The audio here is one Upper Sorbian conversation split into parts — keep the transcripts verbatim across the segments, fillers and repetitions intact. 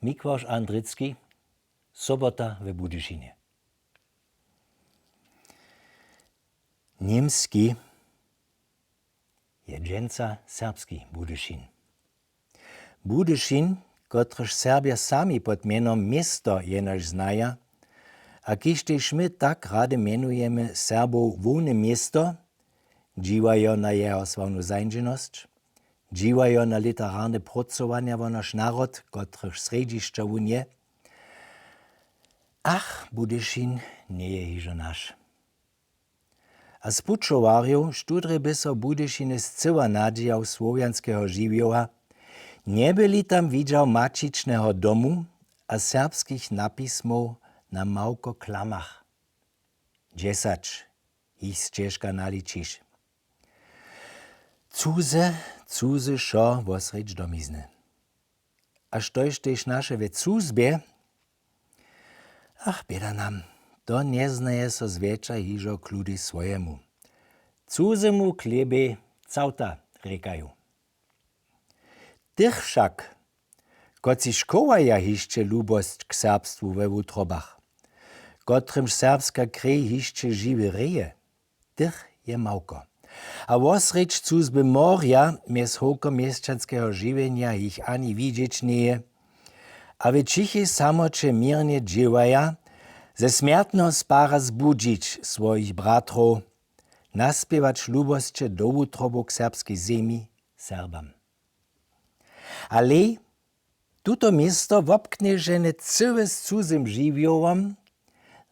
Mikłaš Andricki. Sobota we Budyšinje. Němski je dźensa serbski Budyšin. Budyšin, kotryž Serbja sami pod mjenom město jenož znaja, a kiž tež my tak rady mjenujemy Serbow hłowne město, dźiwajo na jeho sławnu zańdźenosć, dźiwajo na literarne prócowanja wo naš narod, kotrychž srjedźišća wón je. Ach, Budyšin njeje hižo naš. A z pućowarjow, štó drje by so w Budyšinje scyła nadźijał słowjanskeho žiwjoła, njebyli tam widźał maćičneho domu a serbskich napismow na małko klamach. Dźesać jich sćežka naličiš. Cuze, cuze wšo wosrjedź domizny. A štož tež naše we cuzbje? Ach, běda nam, to njeznaje so zwjetša hižo k ludu swojemu. Cuzemu chlěbej całta, rěkaju. Tych wšak, kotřiž chowaja hišće lubosć k serbstwu we wutrobach, kotrymž serbska krej hišće žiwje reje, tych je małko. A wosrjedź cuzby morja mjez howkom měšćanskeho žiwjenja jich ani widźeć njeje. A w ćichej samoće měrnje dźěłaja, ze smjertneho spara zbudźić swojich bratrow, naspěwać lubosće do wutrobow k serbskej zemi, Serbam. Ale tuto město, wobknježene cyle z cuzym žiwjołom,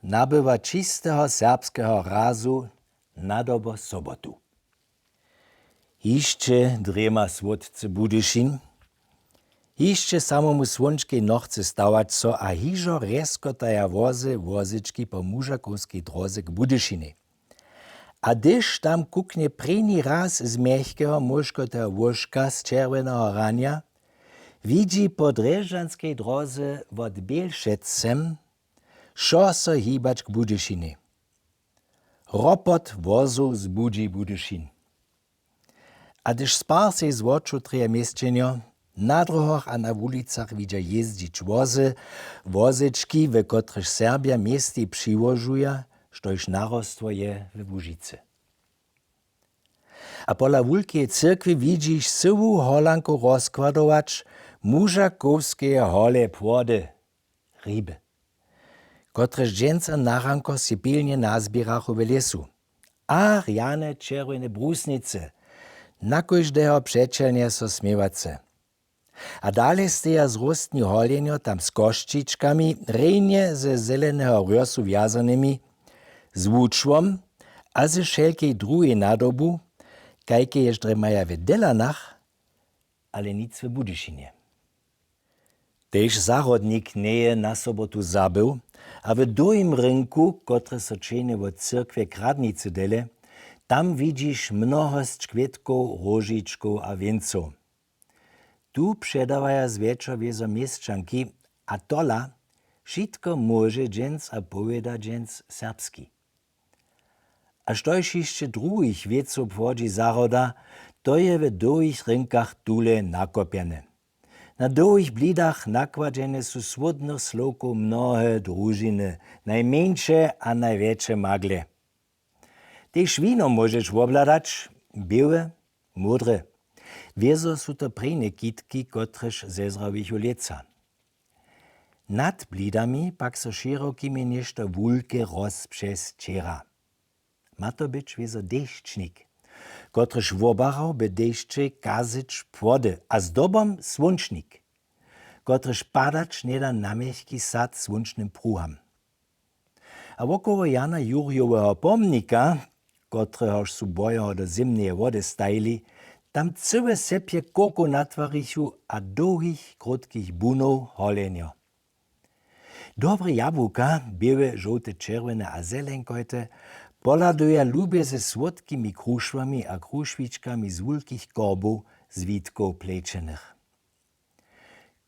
nabywa čisteho serbskeho razu nadobo sobotu. Hišće drjema słódcy Budyšin, hišće samomu słónčkej nochce stawać so a hižo rjeskotaja wozy wozečki po Mužakowskej dróze k Budyšinjej. A hdyž tam kuknje prěni raz z mjechkeho móškoteho łóžka z čerwjeneho ranja, widźi po drježdźanskej dróze wot Bělšec sem wšo so hibać k Budyšinjej. Ropot wozow zbudźi Budyšin. A hdyž spar sej z wočow trjeje měsćenjo, na dróhach a na wulicach widźa jězdźić wozy, wozečki, w kotrychž Serbja městej přiłožuja, štož narostło je we Łužicy. A pola wulkeje cyrkwje widźiš cyłu holanku rozkładować Mužakowskeje hole płody, ryby, kotrež dźensa naranko sej pilnje nazběrachu w lěsu. A rjane čerwjene brusnicy, na kóždeho přećelnje so směwace. A dale steja z róstni holjenjo tam z kosćičkami, rjenje ze zeleneho rjosu wjazanymi, z wučłom a ze wšelkej druhej nadobu, kajke ješdrje maja w Delanach, ale nic w Budyšinje. Tež zahrodnik njeje na sobotu zabył a w dołhim rynku, kotryž so ćehnje wot cyrkwje k radnicy dele, tam widźiš mnohosć kwětkow, róžičkow a wěncow. Tu předawaja zwjetšo wězo měšćanki a tola wšitko móže dźens a powěda dźens serbski. A štož hišće druhich wěcow płodźi zahroda, to je w dołhich rynkach tule nakopjene. Na dołhich blidach nakładźene su słódnych slowkow mnohe družiny, najmjeńše a najwjetše magle. Tež wino móžeš wobhladać, běłe, módre. Wězo su to prěnje kitki, kotrež zezrawichu lětsa. Nad blidami pak so šěrokimi něšto wulke rozpřesćěra. Ma to być wězo dešćnik, kotryž wobarał by dešćej kazyć płody a zdobom słónčnik, kotryž padać njeda na mjechki sad słónčnym pruham. A wokoło Jana Jurjoweho pomnika, kotrehož su bojoho do zymneje wody stajili, tam cyłe sepje kókow natwarichu a dołhich krótkich bunow holenjo. Dobre jabłuka, běłe, žołte, čerwjene a zelenkojte, pohladuja lubje ze słódkimi krušłami a krušwičkami z wulkich korbow z witkow plećenych.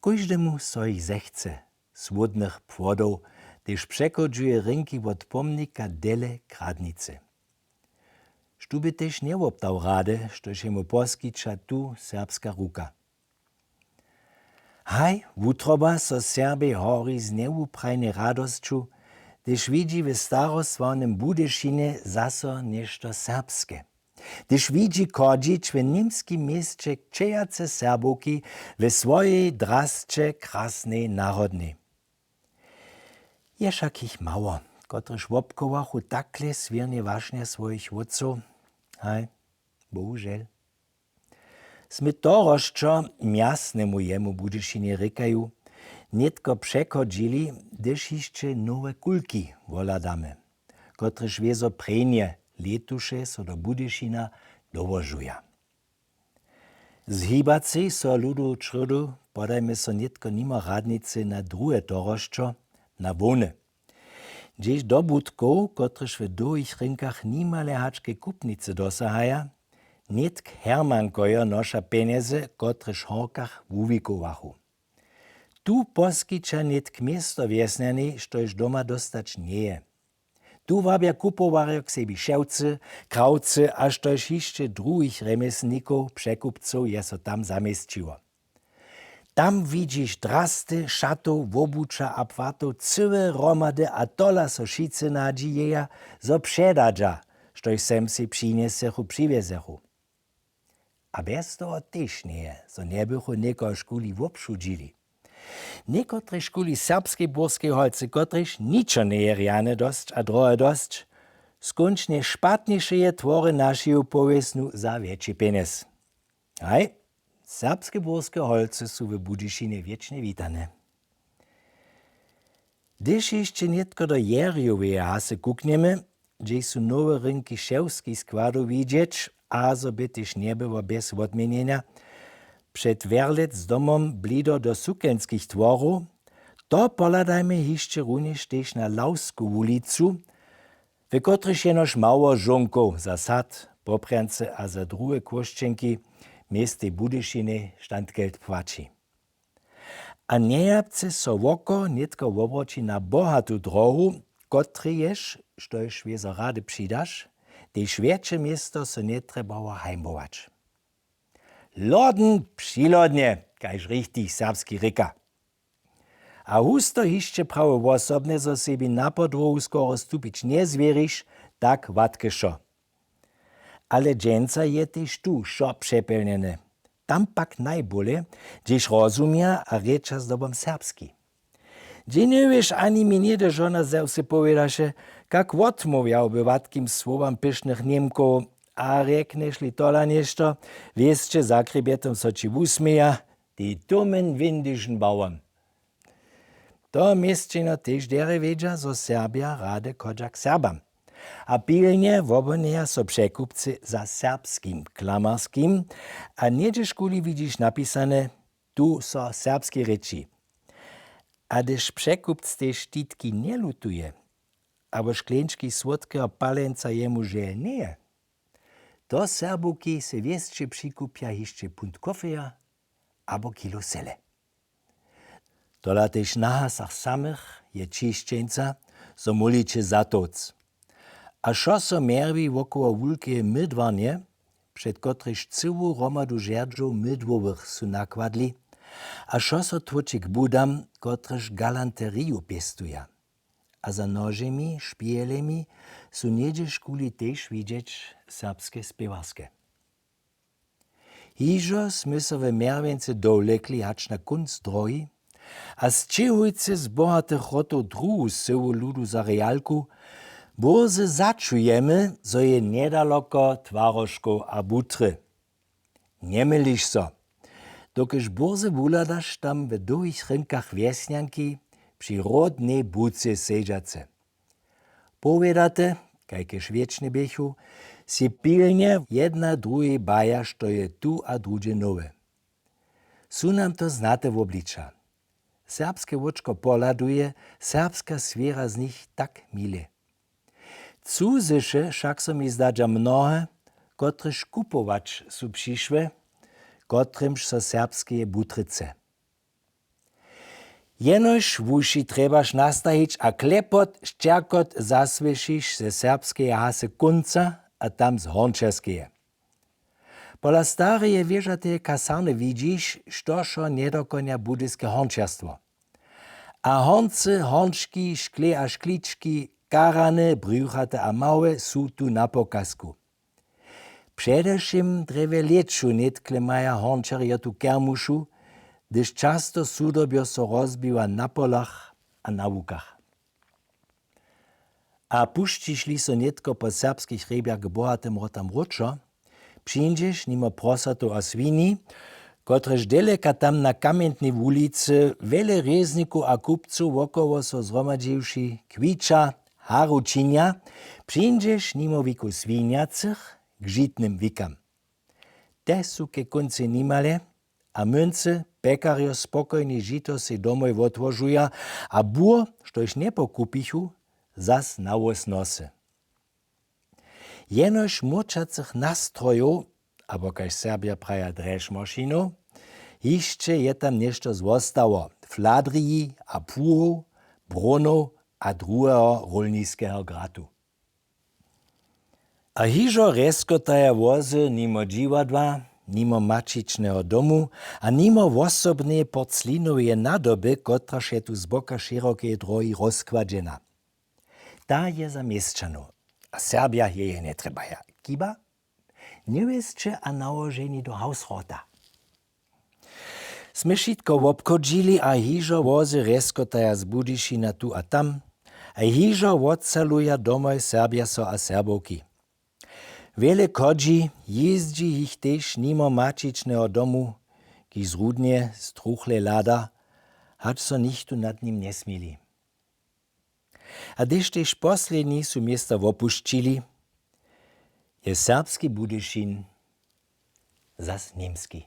Kóždemu so jich zechce, słódnych płodow, hdyž přechodźuje rynki wot pomnika dele k radnicy. Štó by tež njewoptał rady, štož jemu poskića tu serbska ruka. Haj, wutroba so Serbej hori z njewuprajnej radosću, hdyž widźi w starosławnym Budyšinje zaso něšto serbske. Hdyž widźi chodźić w němskim měsće kćejace Serbowki w swojej drasće krasnej narodnej. Je wšak jich mało, kotrež wobchowachu takle swěrnje wašnja swojich wótcow. Haj, bohužel. Smy to rosćo mjasnemu jemu Budyšinje rěkaju, nětko přechodźili, hdyž hišće nowe kulki wohladamy, kotrež wězo prěnje lětuše so do Budyšina dołožuja. Z hibacej so ludu črjódu podajmy so nětko nimo radnicy na druhe to rosćo, na hłowne. Hdźež dobutkow, kotrež w dołhich rynkach nimale hač ke kupnicy dosahaja, nětk Hermankojo noša pjenjezy, kotrež w horkach wuwikowachu. Tu poskića nětk město wjesnjanej, štož doma dóstać njeje. Tu wabja kupowarjo k sebi šewcy, krawcy a štož hišće druhich rjemjeslnikow, překupcow je so tam zaměsćiło. Tam widźiš drasty šatow, wobuća a płatow cyłe hromady a tola so wšitcy nadźijeja, zo předadźa, štož sem sej přinjesechu, přiwjezechu. A bjez toho tež njeje, zo njebychu někoho škuli wobšudźili. Někotre škuli serbskej burskej holcy, kotrež ničo njeje rjane dosć a drohe dosć, skónčnje špatniše je twory našeju powěsnu za wjetši pjenjez. Haj, serbske burske holcy su w Budyšinje wěčnje witane. Hdyž hišće nětko do Jerjoweje hasy kuknjemy, hdźež su nowe rynki šewskich składow widźeć, a zo by tež njebyło bjez wotměnjenja, před Wjerlec z domom blido do sukenskich tworow, to pohladajmy hišće runjež tež na Lawsku wulicu, w kotrychž jenož mało žonkow za sad, poprjancy a za druhe chłóšćenki w městej Budyšinje Standgeld płaći. A njejapce so woko nětko wobroći na bohatu drohu, kotrejež, štož wězo rady přidaš, tež wjetše město so njetrjebało hajmować. Lodn při lodnje, kaž richtig serbski rěka. A husto hišće prawy wosobnje, zo sebi na podłohu skoro stupić njezwěriš, tak hładke wšo. Ale dźensa je tež tu wšo přepjelnjene. Tam pak najbóle, hdźež rozumja a rěča zdobom serbski. Dźenjo wěš, ani mi něhdy žona ze wsy powědaše, kak wotmołwja w hładkim słowam pyšnych Němkow, a rjekneš-li tola něšto, wěsće za chrěbjetom so ći wusměja, die dummen windischen Bauern. To měsćenjo tež derje wědźa, zo Serbja rady chodźa k Serbam. A pilnje wobhonjeja so překupcy za serbskim klamarskim a něhdźežkuli widźiš napisane, tu so serbskej rěči. A hdyž překupc tež štitki njelutuje, abo škleńčki słódkeho palenca jemu žel njeje, to Serbowki sej wěsće přikupja hišće punt kofeja abo kilo sele. Tola tež na hasach samych je ćišćeńca, zo móhli će zatowc. A wšo so mjerwi wokoło wulkeje mydłarnje, před kotrejž cyłu hromadu žerdźow mydłowych su nakładli, a wšo so tłóči k budam, kotrež galanteriju pěstuja. A za nožemi, špihelemi su něhdźežkuli tež widźeć serbske spěwarske. Hižo smy so w Mjerwjeńcy dowlekli hač na kónc drohi a sćěhujcy z bohatych hrotow druhu syłu ludu za rějalku, bórze začujemy, zo je njedaloko Twarožkow a Butry. Njemyliš so, dokelž bórze wuhladaš tam w dołhich rynkach wjesnjanki při hródnej bucy sedźace. Powědate, kajkež wěčne běchu, sej pilnje jedna druhej baja, što je tu a druhdźe nowe. Su nam to znate wobliča. Serbske wočko pohladuje, serbska swěra z nich tak mile. Cuzyše wšak so mi zdadźa mnohe, kotrež kupować su přišłe, kotrymž so serbskeje butryce. Jenož wuši trjebaš nastajić a klepot, šćerkot zasłyšiš ze serbskeje hasy kónca a tam z hornčerskeje. Pola stareje wěžateje kasarny widźiš, štož ho njedokonja budyske hornčerstwo. A horncy, hornčki, šklej a šklički, karany, brjuchate a małe, su tu na pokazku. Předewšěm drje w lěću nětkle maja hornčerjo tu kermušu, hdyž často sudobjo so rozbiwa na polach a na łukach. A pušćiš-li so nětko po serbskich hrjebjach k bohatym wrotam wróćo, přińdźeš nimo prosatow a swini, kotrež deleka tam na Kamjentnej wulicy wjele rěznikow a kupcow wokoło so zhromadźiwši kwiča, haru činja, přińdźeš nimo wikow swinjacych k žitnym wikam. Te su ke kóncej nimale a młyncy, pjekarjo spokojne žito sej domoj wotłožuja a bur, štož njepokupichu, zas na włos nosy. Jenož młóčacych nastrojow, abo kaž Serbja praja drježmašinow, hišće je tam něšto zwostało, fladriji a płuhow, bronow a druheho rólniskeho gratu. A hižo rjeskotaja wozy nimo dźiwadła, nimo maćičneho domu a nimo wosobneje porclinoweje nadoby, kotraž je tu z boka šěrokeje dróhi rozkładźena. Ta je za měsćanow a Serbja jeje njetrjebaja. Chiba, njewěsće a nałoženi do Hausrota. Smy wšitko wobchodźili a hižo wozy rjeskotaja z Budyšina tu a tam a hižo wocaluja domoj Serbja so a Serbowki. Wjele chodźi, jězdźi jich tež nimo maćičneho domu, kiž z Rudnje, z Truchle hlada, hač so nichtó nad nim njesmili. A hdyž tež posledni su město wopušćili, je serbski Budyšin zas němski.